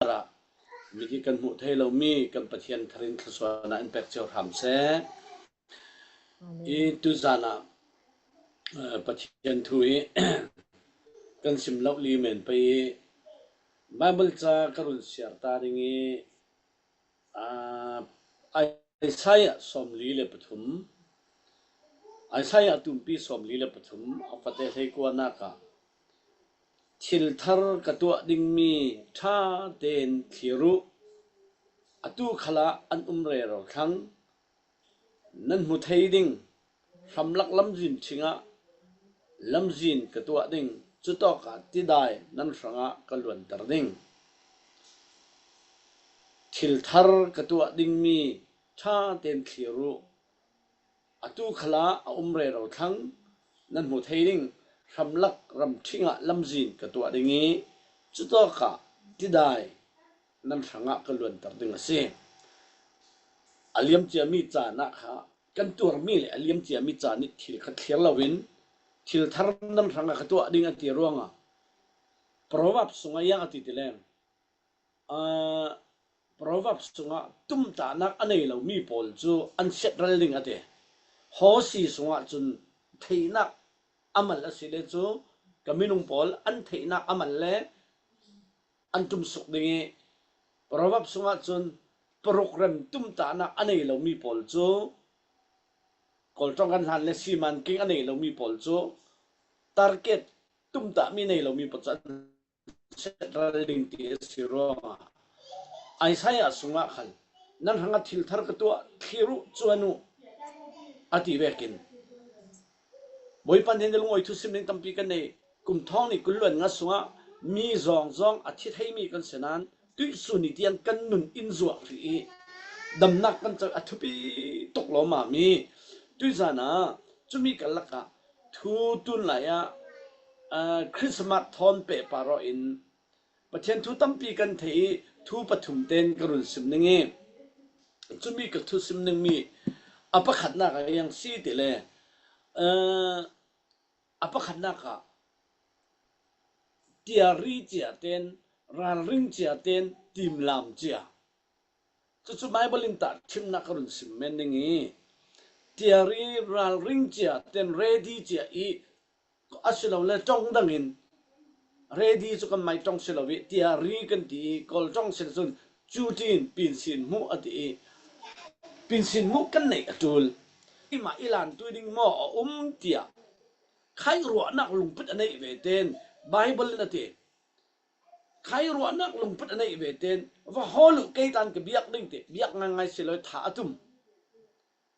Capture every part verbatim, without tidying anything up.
ah midi kan hmuh thei lo mi kan Pathian tharin thluasuahna in pek cio hram seh. I tuzan ah, eh, Pathian thu hi kan sim loh li men pei i Bible ca ka run siar ta ding i, ah, Isaiah sawmli le pathum, Isaiah tumpi sawmli le pathum a fate hleikuanak ah, thil thar ka tuah ding mi ṭha tein thlir uh, atu khalah an um rero thlang, nan hmu thei ding, hramlak lamzin ṭhingah lamzin ka tuah ding, cutawkah tidai nan hrangah ka luanter ding. Thil thar ka tuah ding mi ṭha tein thlir uh, atu khalah a um rero thlang, nan hmu thei ding, hramlak ram ṭhingah lamzin ka tuah ding i, cutawkah tidai nan hrangah ka luanter ding a si. A liamcia mi caan ah kha kan tuar mi le a liamcia mi caan nih thil khat thlir loin, thil thar nan hrangah ka tuah ding a ti ruangah Proverbs sungah iang a ti ti leng, ah, Proverbs sungah tumtahnak a nei lo mi pawl cu an siatral ding a ti. Hosea sungah cun theihnak a mal a si le cu ka minung pawl an theihnak a mal le an tumsuk ding i, Proverbs sungah cun program tumtahnak a nei lo mi pawl cu, Kawl ṭawng kan hlan le siman king a nei lo mi pawl cu, target tumtah mi nei lo mi pawl cu an siatral ding ti a si ruangah Isaiah sungah khal, nan hrangah thil thar ka tuah, thlir uh, cuan uh, a ti vekin Bawipa nih lungawi thusim ding tampi kan nei. Kum thawng nih kul le nga sungah mi zawngzawng a thi thei mi kan si nain tuihsun ih tiang kan nun in zuak rih i damnak kan co a thupi tuk lawmam i tuizan ah cumi karlak ah thu tun lai ah, ah, Christmas thawn pehpar aw in Pathian thu tampi kan theih i thu pathum tein ka run sim ning i cumi ka thusim ning mi a pakhatnak ah iang si ti le, ah, a pakhatnak ah tiari cia tein, ralring cia tein, timlam cia. Cucu Bible in tah ṭhimnak ka run sim men ning i tiari, ralring cia tein, ready cia i a si lo le ṭong dangin ready cu kan mai ṭong si lo i tiari kan ti i Kawl ṭong si cun cutin pinsin hmuh a ti i pinsin hmuh kan neih a ṭul. Imah i lantui ding maw a um tiah khaihruahnak lungput a neih ve tein Bible in a ti. Khaihruahnak lungput a neih ve tein va hawl uh, kei tan ka biak ding ti biak ngaingai si lo i tha a tum.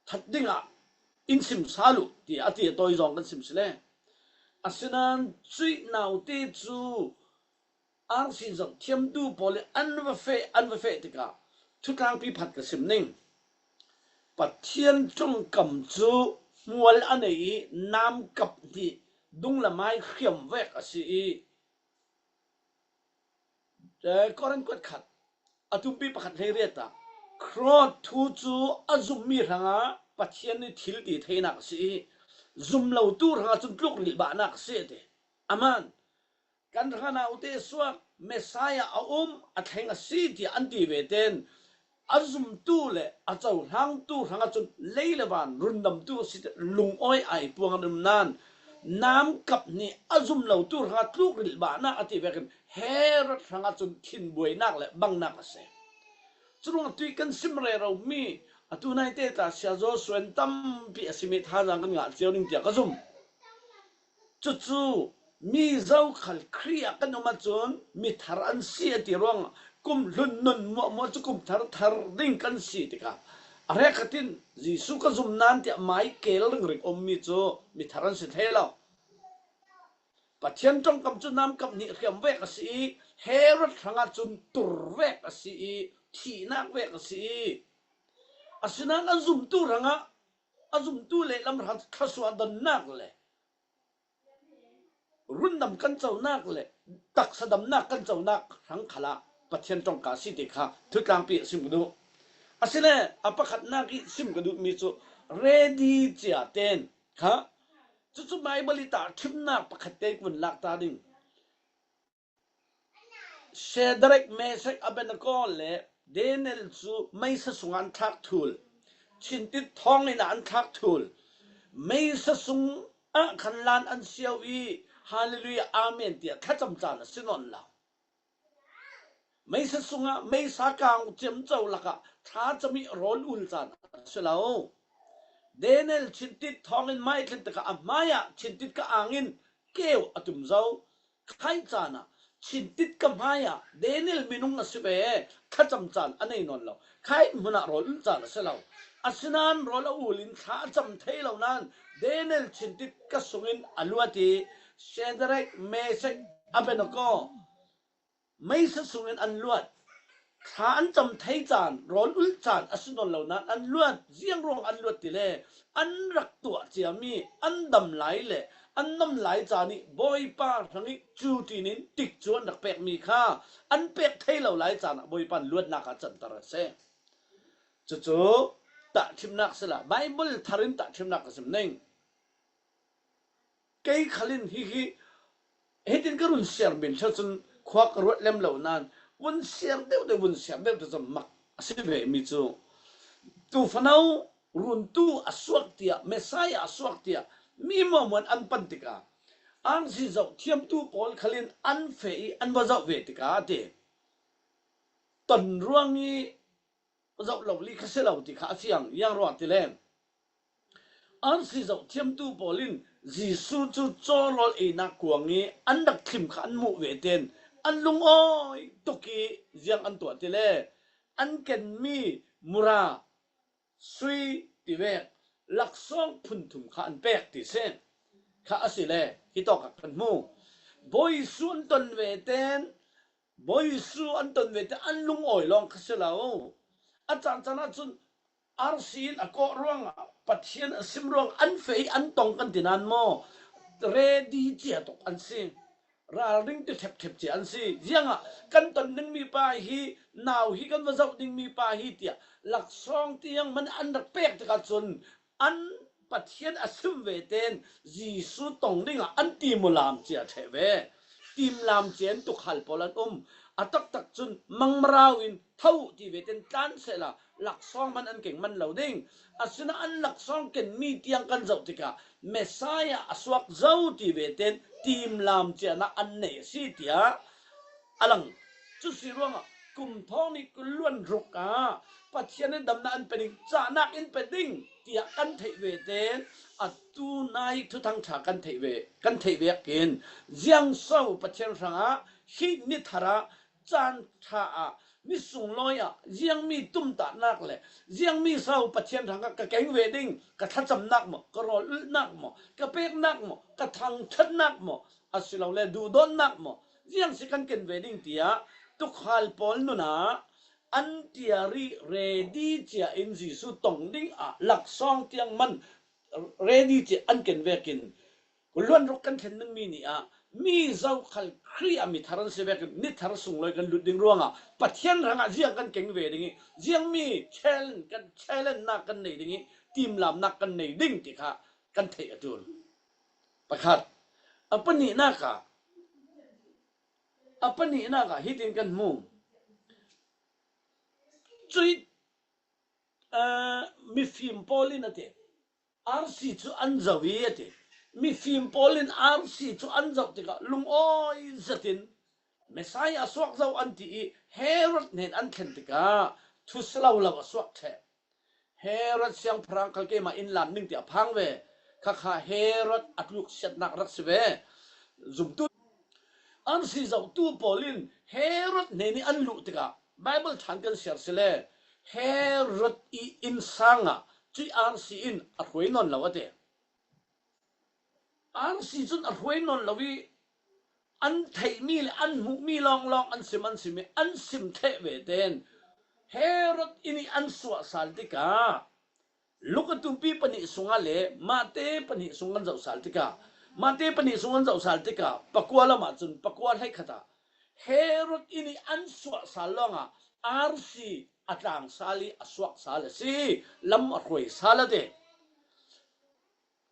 That dingah in sim sal uh ti a ti a tawi zawng kan sim si le. Asinain cuih naute cu arsi zoh thiamtu pawl in an va feh, an va feh tikah thutlangpi phat ka sim ning. Pathian ṭongkam cu hmual a nei i namkap hnih dunglamai hriam vek a si i, eh, Korin kuat khat a tumpi pakhat hleiriat ah Cross thu cu a zummi hrangah Pathian nih thil ti theinak a si i zum lotu hrangah cun tluk rilhbahnak a si a ti. Aman kan hrangah naute suak, Messiah a um, a thleng a si tiah an ti ve tein a zumtu le a cohlangtu hrangah cun lei le van rundamtu a si tiah lungawi aipuang an um nain namkap hnih a zum lotu hrangah tluk rilhbahnak a ti vekin Herod hrangah cun thinbuainak le bangnak a si. Curuangah tui kan sim rero mi atu naite ta Sia Joshua in tampi a simi thazang kan ngah cio ding tiah ka zum. Cucu mi zokhal Khrih ah kan um ahcun mithar an si a ti ruangah kum hlun nun muahmuah cu kum thar thar ding kan si tikah a hrekkhat in Jesuh ka zum nan tiah mai keel ringring ummi cu mithar an si thei lo. Pathian ṭongkam cu namkap hnih hriam vek a si i Herod hrangah cun tur vek a si i thihnak vek a si i asinain a zumtu hrangah a zumtu lehlam hrang thluasuah donnak le rundam kan conak le taksa damnak kan conak hrang khalah Pathian ṭongka a si ti kha thutlangpi a sim ka duh. Asile a pakhatnak i sim ka duhmi cu ready cia ten kha cucu Bible i tah ṭhimnak pakhat te vun lak ta ding. Shadrach, Meshach, Abednego le Daniel cu meisa sungah an thlak thul, chintit thawngin ah an thlak thul, meisa sungah khanlan an siau i, Hallelujah, Amen, tiah thlacam caan a si nawn lo. Meisa sungah meisa kang ciamco lakah thlacam i rawl ul caan a si lo. Daniel chintit thawngin maithlen takah a hmaiah chintit ka angin keu a tum zo. Khai caan ah chintit ka hmaiah Daniel minung a si ve, thlacam caan a nei nawn lo. Khai hmunah rawl ul caan a si lo. Asinain rawl a ulin thla a cam thei lo nain Daniel chintit ka sungin a luat i Shadrach, Meshach, Abednego meisa sungin an luat. Thla an cam thei caan, rawl ulh caan a si nawn lo nain an luat. Ziang ruang an luat ti le an rak tuah ciami an dam lai le an nam lai caan i Bawipa hrangih cu tinin tikcu an rak pekmi kha an pek thei lo lai caan ah Bawipa in luatnak ah canter a si. Cucu tahthimnak si la, Baibal tharin tahthimnak ka sim ning. Kei khal in hi hi hitin ka run siar min ṭha cun khua ka ruat lem lo nain vun siar deuh deuh, vun siar deuh deuh cun mak a si ve mi cu tu fanau runtu a suak tiah, Messiah a suak tiah mi muahmuah an pan tikah, angsi zoh thiamtu pawl khal in an feh i an va zoh ve tikah a ti. Ton ruang i zoh lo li kha si lo ti kha a fiang. Ziang ruang ti le, angsi zoh thiamtu pawl in Jesu cu cawrawl einak kuang i an rak thim kha an muh ve tein an lungawi tuk i ziang an tuah ti le, an kenmi mura, sui ti vek laksawng phun thum kha an pek ti si kha a si le, hi tawkah kan hmu. Bawi Jesu an ton ve tein, Bawi Jesu an ton ve tein an lungawi lawng kha si lo. A caan caan ah cun arsi in a kawh ruangah, Pathian a sim ruang an feh i an tong kan ti nain maw, ready cia tuk an si. Ralring ti thepthep cia an si. Ziangah kan ton dingmi pa hi, nau hi kan va zoh dingmi pa hi tiah laksawng tiang man an rak pek tikah cun an Pathian a sim ve tein Jesu tong dingah an tim uh lam cia ṭheh ve. Tim lam cia in tuukhal pawl an um. A taktak cun mangmarau in tho uh ti ve tein tlan sehla laksawng man an keng man lo ding. Asinain an laksawng kenmi tiang kan zoh tikah Messiah a suak zo ti ve tein tim lam cianah an nei a si tiah a lang. Cu si ruangah kum thawng nih kul luan ruk ah Pathian in damna an pe ding, cahnak in pe ding tiah kan theih ve tein a tunai thuthang ṭha kan theih ve, kan theih vekin ziangso Pathian hrangah hih ni thar ah caan ṭha ah, ni sunglawi ah, ziangmi tumtahnak le ziangmi sau Pathian hrangah ka keng ve ding, ka thlacamnak maw, ka rawl ulhnak maw, ka peknak maw, ka thangṭhatnak maw, asilole duhdawtnak maw, ziang si kan ken ve ding tiah tuukhal pawl nunah an tiar i ready cia in Jesu tong dingah laksawng tiang man ready cia an ken vekin, kul luan ruk kan thlen dingmi ni ah mi zokhal Khrih ah mi thar an si vekin ni thar sunglawi kan lut ding ruangah Pathian hrangah ziang kan keng ve ding i, ziangmi challenge kan, challenge nak kan nei ding i, timlamnak kan nei ding ti kha kan theih a ṭul. Pakhat. A panihnak ah, a panihnak ah hitin kan hmu. Cuih, aa, mifim pawl in a ti, arsi cu an zoh i a ti. Mifim pawl in arsi cu an zoh tikah lungawi zetin Messiah a suak zo an ti i Herod hnen an thlen tikah thu si lo lo a suak ṭheh. Herod siangpahrang khal keimah in lam ning tiah a phang ve. Khakha Herod a tluksiatnak rak si ve. Zumtu, arsi zohtu pawl in Herod hnen i an luh tikah Baibal ṭhan kan siar si le Herod i innsang ah cuih arsi in a hruai nawn lo a ti. Arsi cun a hruai nawn lo i an theihmi le an hmuhmi lawnglawng an sim, an sim i an sim theh ve tein Herod in i an suah sal tikah Luka tumpi pahnih sungah le Mate pahnih sung kan zoh sal tikah, Mate pahnih sung kan zoh sal tikah pakua lamah cun pakua hleikhat ah Herod in i an suah sal lawngah arsi a tlang sal i a suak sal a si, lam a hruai sal a ti.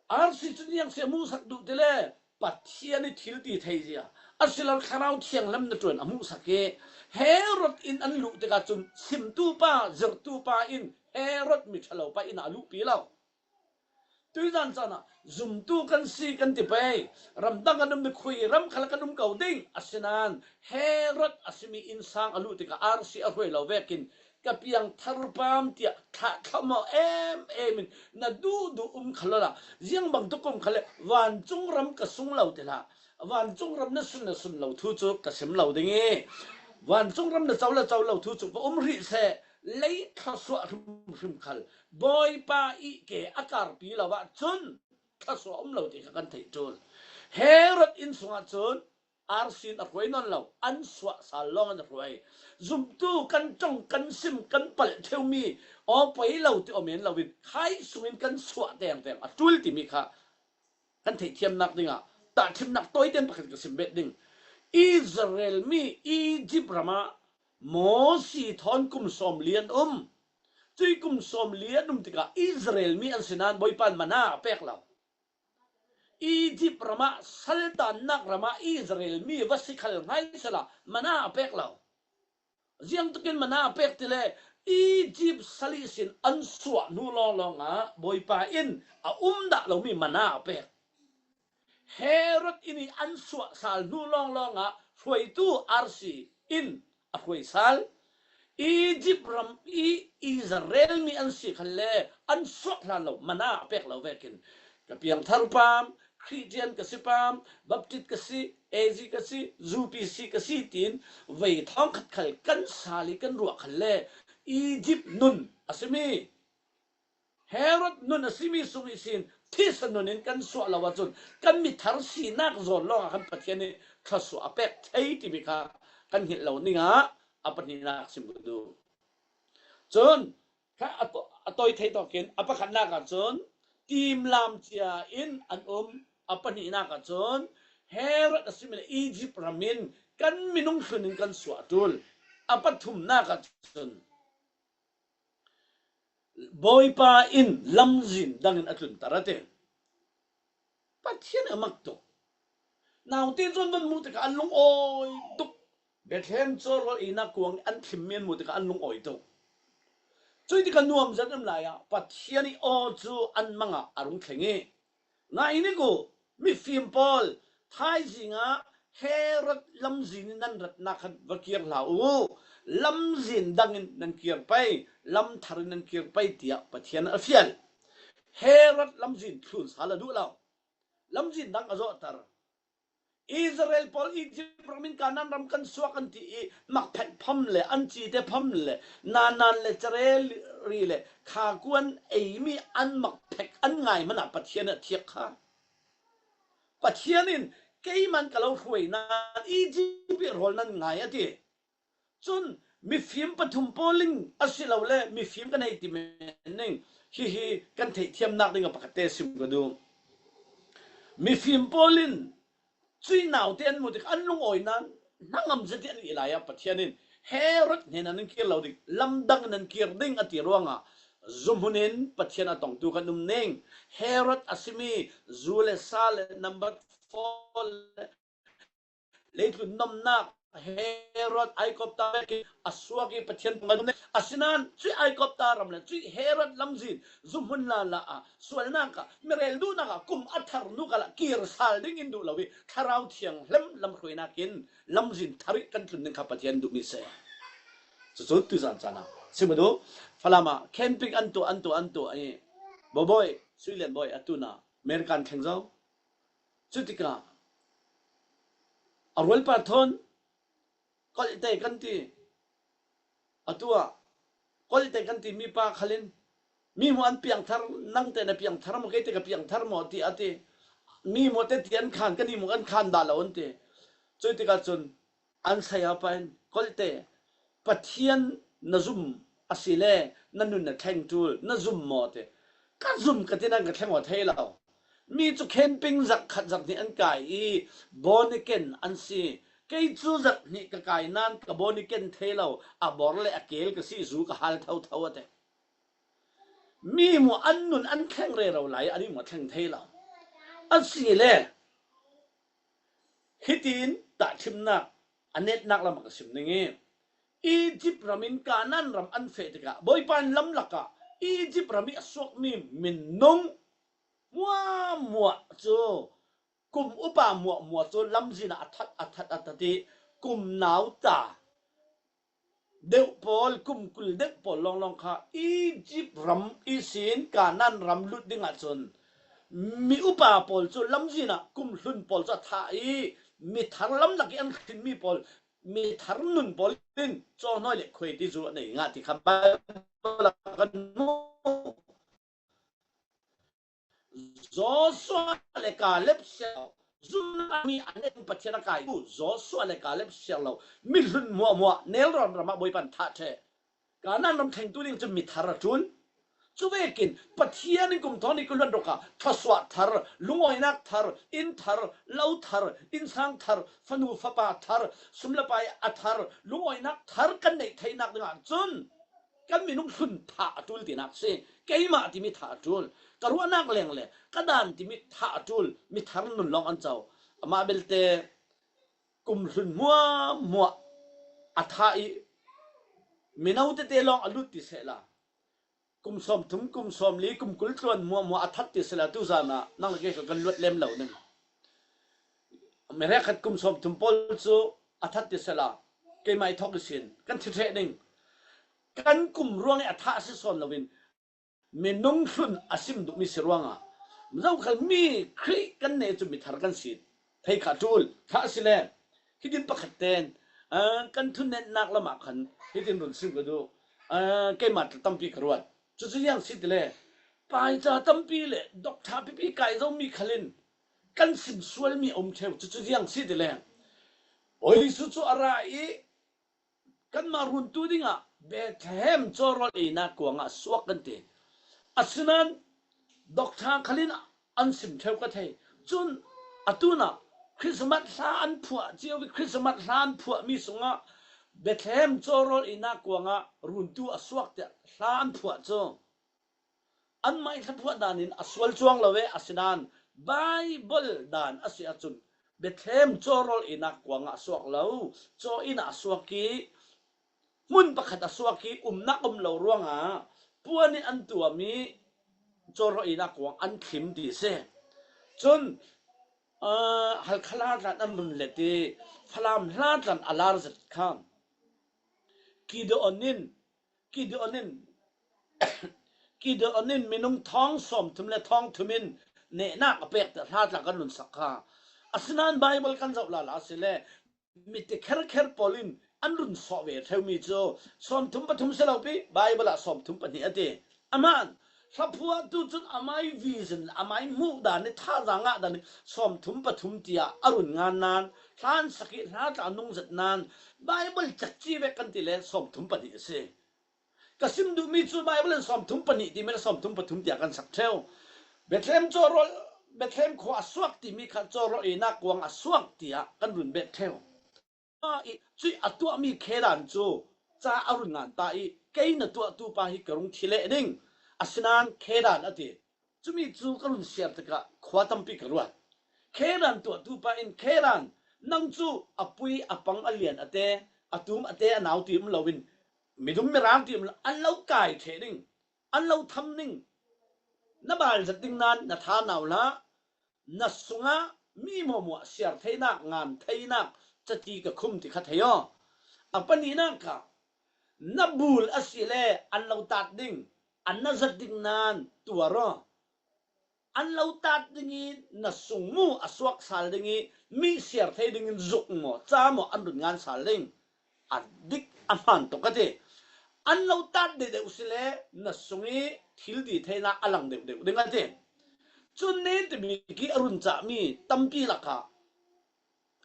Arsi cu ziang si a musak duh ti le Pathian i thil ti thei zia, A si lo, Thlarau Thianghlim na ṭuan a hmuhsak hi. Herod inn an luh tikah cun simtu pa, zirtu pa in Herod miṭhalo pa inn ah a luhpi lo. Tuizan caan ah zumtu kan si kan ti pei, ramdang kan um, mikhui ram khal kan um ko ding. Asinain Herod a simi innsang a luh tikah R C a hruai lo vekin ka piangthar pam tiah thlahthlamawh em em in na duhduh um kha lo la, ziang bangtuk um kha le vancung ram ka sung lo ti hlah. Vancung ram na sun na sun lo thu cu ka sim lo ding i, vancung ram na co la co lo thu cu va um rih seh. Lei thluasuah hrimhrim khal Bawipa i ke a karpi lo ahcun thluasuah um lo ti kha kan theih ṭul. Herod inn sungah cun R C in a hruai nawn lo, an suah sal lawng an hruai. Zumtu kan ṭong, kan sim, kan palh ṭheumi aw poi lo ti aw men loin khai sungin kan suah tengteng a ṭul timi kha kan theihthiamnak dingah tahṭhimnak tawiten pakhat ka sim bet ding. Israel mi Egypt ramah Mosi thawn kum sawmli an um. Cui kum sawmli an um tikah Israel mi an si nain Bawipa in mana a pek lo. Egypt ramah, saltannak ramah Israel mi va si khal hngai sehla mana a pek lo. Ziangtukin mana a pek ti le, Egypt sal ihsin an suah hnu lawnglawng ah Bawipa in a um dah lomi mana a pek. Herod inn i an suah sal hnu lawnglawng ah hruaitu R C in a hruai sal. Egypt ram i Israel mi an si khalle an suak hlan lo, mana a pek lo vekin ka piangthar pam, Khristian ka si pam, Baptist ka si, A Z ka si, U P C ka si tiin vei thawngkhat khal kan sal i kan ruah khalle Egypt nun a simi, Herod nun a simi sung ihsin thisen nun in kan suah lo ahcun kan mithar sinak zawn lawngah khan Pathian i thluasuah a pek thei timi kha kan hngilh lo ningah a pahnihnak sim ka duh. Cun kha a taw-, a tawi thei tawkin a pakhatnak ahcun timlam cia in an um. A pahnihnak ahcun Herod a simi le Egypt ram in kan minung hlun in kan suah ṭul. A pathumnak ahcun Bawipa in lamzin dangin a tlunter a ti. Pathian a mak tuk. Naute cun van muh tikah an lungawi tuk. Bethlehem caw rawl einak kuang an thlimmi an muh tikah an lungawi tuk. Cuih tikah nuam zet an um lai ah Pathian i aw cu an mang ah a rung thleng i, ngai ning u, mifim pawl, thaizing ah Herod lamzin in nan ratnak kha va kir hlah u. Lamzin dangin nan kir pei, lam thar in nan kir pei, tiah Pathian a fial. Herod lamzin thlun sal a duh lo. Lamzin dang a zawhter. Israel pawl Egypt ram in Kanaan ram kan suak an ti i, makphek pham le an cite pham le nanan le carel ri le khakuan eimi an makphek an ngai hmanah Pathian a thiak kha. Pathian in, "Keiman ka lo hruai nain Egypt i rawl nan ngai," a ti. Cun mifim pathum pawl in a si lo le mifim kan hei ti men ning. Hihi kan theihthiamnak ding a pakhatte sim ka duh. Mifim pawl in cuih naute an muh tik an lungawi nain hnangam zet i an ih lai ah Pathian in Herod hnenah nan kir lo ding, lamdang nan kir ding a ti ruangah zumhmun in Pathian a tongtu kan um ning. Herod a simi zu le sa le number four le leitlun nomnak Herod Aigupta vekin a suak i Pathian tungah dum ning. Asinain cuih Aigupta ram le cuih Herod lamzin zumhmun lala ah sualnak ah, mirel duhnak ah kum a thar nu kal ah kir sal ding in duh lo i Thlarau Thianghlim lamhruainak in lamzin thar i kan tlun ding kha Pathian duhmi si. Cucu tuizan caan ah sim ka duh. Falam ah camping an tuah, an tuah, an tuah i, Bawibawi, Suilian Bawi a tunah American thleng zo. Cutikah a rualpa thawn Kawlte kan ti. Atu ah Kawlte kan ti mipa khal in, "Mi hmuh an piangthar, nangte na piangthar maw, keite ka piangthar maw?" ti a ti. "Mi hmuh te ti an khan, kan i hmuh kan khan dah lo," an ti. Cutikah cun an saya pa in, "Kawlte, Pathian na zum a si le na nun na thleng ṭul, na zum maw?" ti. "Ka zum," ka ti nain ka thleng aw thei lo. Mi cu camping zarh khat zarh hnih an kai i born again an si. Kei cu zarh hnih ka kai nain ka born again thei lo, a bor le a keel ka si, zu ka hal thotho a ti. Mi hmuh an nun an thleng rero lai, an i hmuh a thleng thei lo. A si le Hitin tahthimnak a netnak lamah ka sim ning i, Egypt ram in Kanaan ram an feh tikah Bawipa in lamlakah Egypt ram i a suakmi minung muahmuah cu, kum upa muahmuah cu lamzin ah a that, a that, a that i kum nauta deuh pawl, kum kul deuh pawl lawnglawng kha Egypt ram ihsin Kanaan ram lut dingah cun mi upa pawl cu lamzin ah kum hlun pawl cu a thah i, mi thar lamlak i an khinmi pawl, mi thar nun pawl in cawhnawi le khuaiti zu a nei ngah ti kha Baibal ah kan hmu. Joshua le Kaleb siar lo, zumnak mi a netu Pathian a kai tu Joshua le Kaleb siar lo, mihlun muahmuah nelrawn ramah Bawipa in thah ṭheh. Kanaan ram thlengtu ding cun mi thar a ṭul. Cuvekin Pathian in kum thawng nih kul hluan dawkah thluasuah thar, lungawinak thar, inn thar, lo thar, innsang thar, fanu fapa thar, sum le pai a thar, lungawinak thar kan neih theinak dingah cun kan minung hlun thah a ṭul tinak si. Keimah timi thah a ṭul, ka ruahnak leng le ka dan timi thah a ṭul, mi thar nun lawng an co. Amah belte kum hlun hmuahhmuah a thah i, mino tete lawng a lut ti sehla, kum sawmthum, kum sawmli, kum kul tluan hmuahhmuah a that ti sehla, tuzan ah nang le kei kha kan luat lem lo ning. Mi hrekkhat kum sawmthum pawl cu a that ti sehla, keimah i thawk ihsin kan thi ṭheh ning. Kan kum ruangih a thah a si sawn loin minung hlun a sim duhmi si ruangah zokhal mi Khrih kan nei cu mi thar kan si thei kha a ṭul. Thah a si le, hitin pakhat ten, aa, kan thunetnak lamah khan hitin run sim ka duh. Aa, keimah tla tampi ka ruat. Cucu ziang si ti le, paica tampi le doctor pipi kai zomi khal in kan sim sualmi a um ṭheu. Cucu ziang si ti le, Bawi Jesuh cu a ra i, kanmah runtu dingah Bethlehem cawrawl einak kuangah suak kan ti. Asinain doctor khal in an sim ṭheu ka thei. Cun a tunah Christmas hla an phuah cio i, Christmas hla an phuahmi sungah Bethlehem cawrawl einak kuangah runtu a suak tiah hla an phuah cu anmah i thlaphuah dan in a sual cuang lo e, asinain Baibal dan a si ahcun Bethlehem cawrawl einak kuangah a suak lo, caw inn ah a suak i, hmun pakhat a suak i, umnak um lo ruangah puan in an tuam i, cawrawl einak kuang an thlim ti si. Cun, aa, Halkha hla tlan an run let i, Falam hla tlan a lar zet kha Gideon in, Gideon in, Gideon in minung thawng sawmthum le thawng thum in nehnak a pek tiah hla tla kan runsak kha. Asinain Baibal kan zoh lala a si le, mite kherkher pawl in an run sawh ve ṭheumi cu sawmthum pathum si lo pi, Baibal ah sawmthum pahnih a ti. Amah in thlaphuahtu cun amai vision, amai hmuh dan i, thaza ngah dan i sawmthum pathum tiah a run ngan nain, hla an sak i, hla tla a nungzet nain, Baibal cekci vek kan ti le sawmthum pahnih a si. Ka sim duhmi cu Baibal in sawmthum pahnih timi le sawmthum pathum tiah kan sak ṭheu. Bethlehem cawrawl, Bethlehem khua a suak timi kha cawrawl einak kuang a suak tiah kan run bet ṭheu. I cuih a tuahmi khedan cu ca a run ngan ta i, kei na tuahtu pa hi ka rung thi leh ding, asinain khedan a ti. Cumi cu ka run siar tikah khua tampi ka ruat. Khedan tuahtu pa in, khedan, nang cu a pui a pang a lian a te, a tum a te a nau ti um loin midum mirang ti um lo, an lo kai ṭheh ding, an lo tham ning. Na bal zat ding nain na tha nau hlah. Na sungah mi hmuahhmuah siar theinak, ngan theinak cati ka khum ti kha thei aw. A pahnihnak ah na bul a si le an lo tat ding, an na zat ding nain tuar aw. An lo tat ding i na sung mu a suak sal ding i mi siar thei dingin zuk maw, ca maw, an run ngan sal ding. A dik a hmaan tawh ka ti. An lo tat deuhdeuh si le na sung i thil di theinak a lang deuhdeuh ding a ti. Cun netabik i a run cahmi tampi lakah,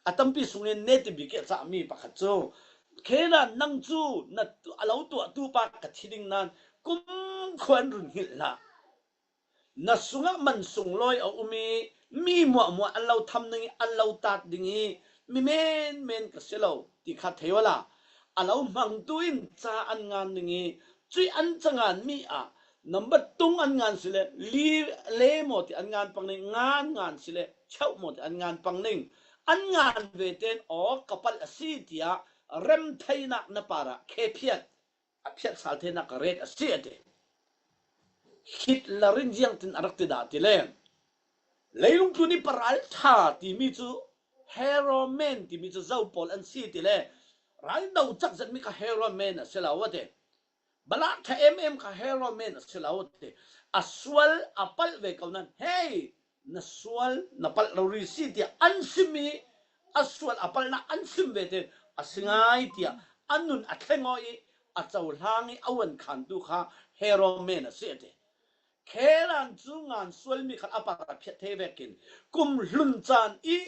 a tampi sungin netabik i a cahmi pakhat cu, khedan nang cu na tu-, a lo tuahtu pa ka thi ding nain kumkhua in run hngilh hlah. Na sungah man sunglawi a um i mi hmuahhmuah an lo tham ding i an lo tat ding i mi menmen ka si lo ti kha thei awla, a lo hmangtu in ca an ngan ding i cuih an ca nganmi ah nambat tung an ngan si le li le maw ti an ngan pang ding, ngan ngan si le cheuh maw ti an ngan pang ding. an ngan vete in aw ka palh a si tiah rem theinak na parah khe phiat, a phiatsal theinak ka ret a si a ti. Hitler in ziangtin a rak ti dah ti le, leilung tuni paral tha timi cu Hero Man timi cu zo pawl an si ti le, ral do cak zetmi kha Hero Man a si lo a ti. Balah tha em em kha Hero Man a si lo a ti. A sual a palh ve ko nan, hei, na sual na palh lo rih si tiah an sim i, a sual a palhnak an sim vete in a si ngai tiah a nun a thleng aw i, a cohlang i a uan khantu kha Hero Man a si a ti. Khelan cu ngan sualmi khat a parah phiat thei vekin kum hlun caan i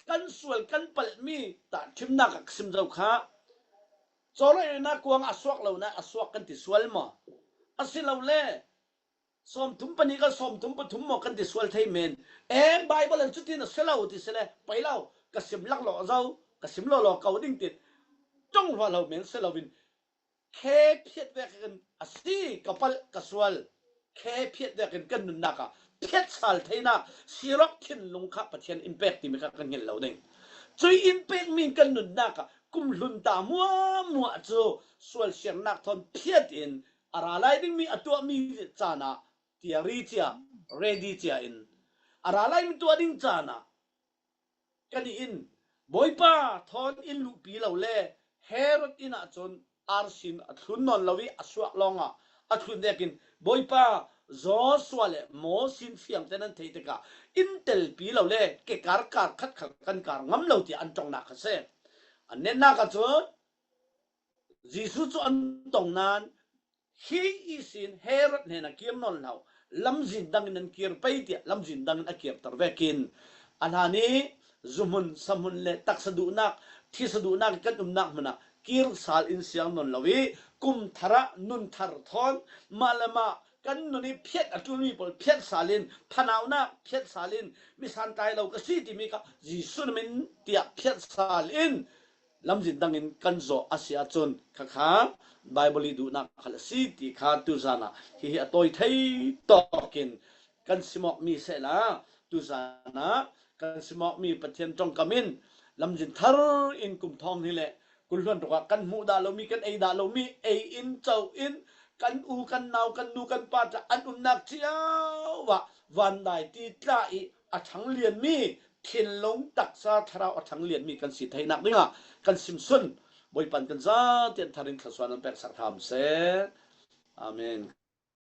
kan sual kan palhmi tahṭhimnak a ka sim zo kha. Cawlawina kuang a suak lo na a suak kan ti sual maw? Asilole sawmthum pahnih kan sawmthum pathum maw kan ti sual thei men. Em, Bible an cutin a si lo ti si le pei lo, ka sim laklawh zo, ka sim lawlaw ko ding tin ṭong hluahlo men si loin khe phiat vekin a si ka palh ka sual. Khe phiat vekin kan nunnak ah phiatsal theinak sirawk thinlung kha Pathian in pek timi kha kan ngel lo ding. Cui in pekmi kan nunnak ah kum hlun ta muahmuah cu sual siarnak thawn phiat in a ra lai dingmi a tuahmi caan ah tiari cia, ready cia in a ra laimi tuah ding caan ah kan i in, Bawipa thawn in luhpi lo le Herod inn ah cun arsin a thlun nawn lo i a suak lawngah a thlun vekin Bawipa Joshua le Mosi in fiangte nan theih tikah in telpi lo le ke karkar khat khal kan kar ngam lo tiah an ṭongnak kha si. An netnak ah cun Jesuh cu an tong nain hi ihsin Herod hnenah kir nawn hlah, lamzin dangin nan kir pei tiah lamzin dangin a kirter vekin a hlan i zuhmun, sahmun le taksa duhnak, thisa duhnak i kan umnak hmunah kir sal in siang nawn lo i kum thar ah nun thar thawn mah le mah kan nun i phiat a ṭulmi pawl phiat sal in, phanaunak phiat sal in, mi santlai lo ka si timi kha Jesuh na min tiah phiat sal in lamzin dangin kan zawh a si ahcun khakha Bible i duhnak khal a si ti kha tuzan ah hihi a tawi thei tawkin kan simawkmi sehla tuzan ah kan simawkmi Pathian ṭongkam in lamzin thar in kum thawng hnih le kul hluan ruk ah kan hmuh dah lomi, kan ei dah lomi, ei in co in kan u kan nau kan nu kan pa tla an umnak cio ah vandai ti tla i a ṭhanglianmi thinlung taksa thlarau a ṭhanglianmi kan si theinak dingah kan simsun. Bawipa in kan zate an thar in thluasuah nan peksak hram seh. Amen.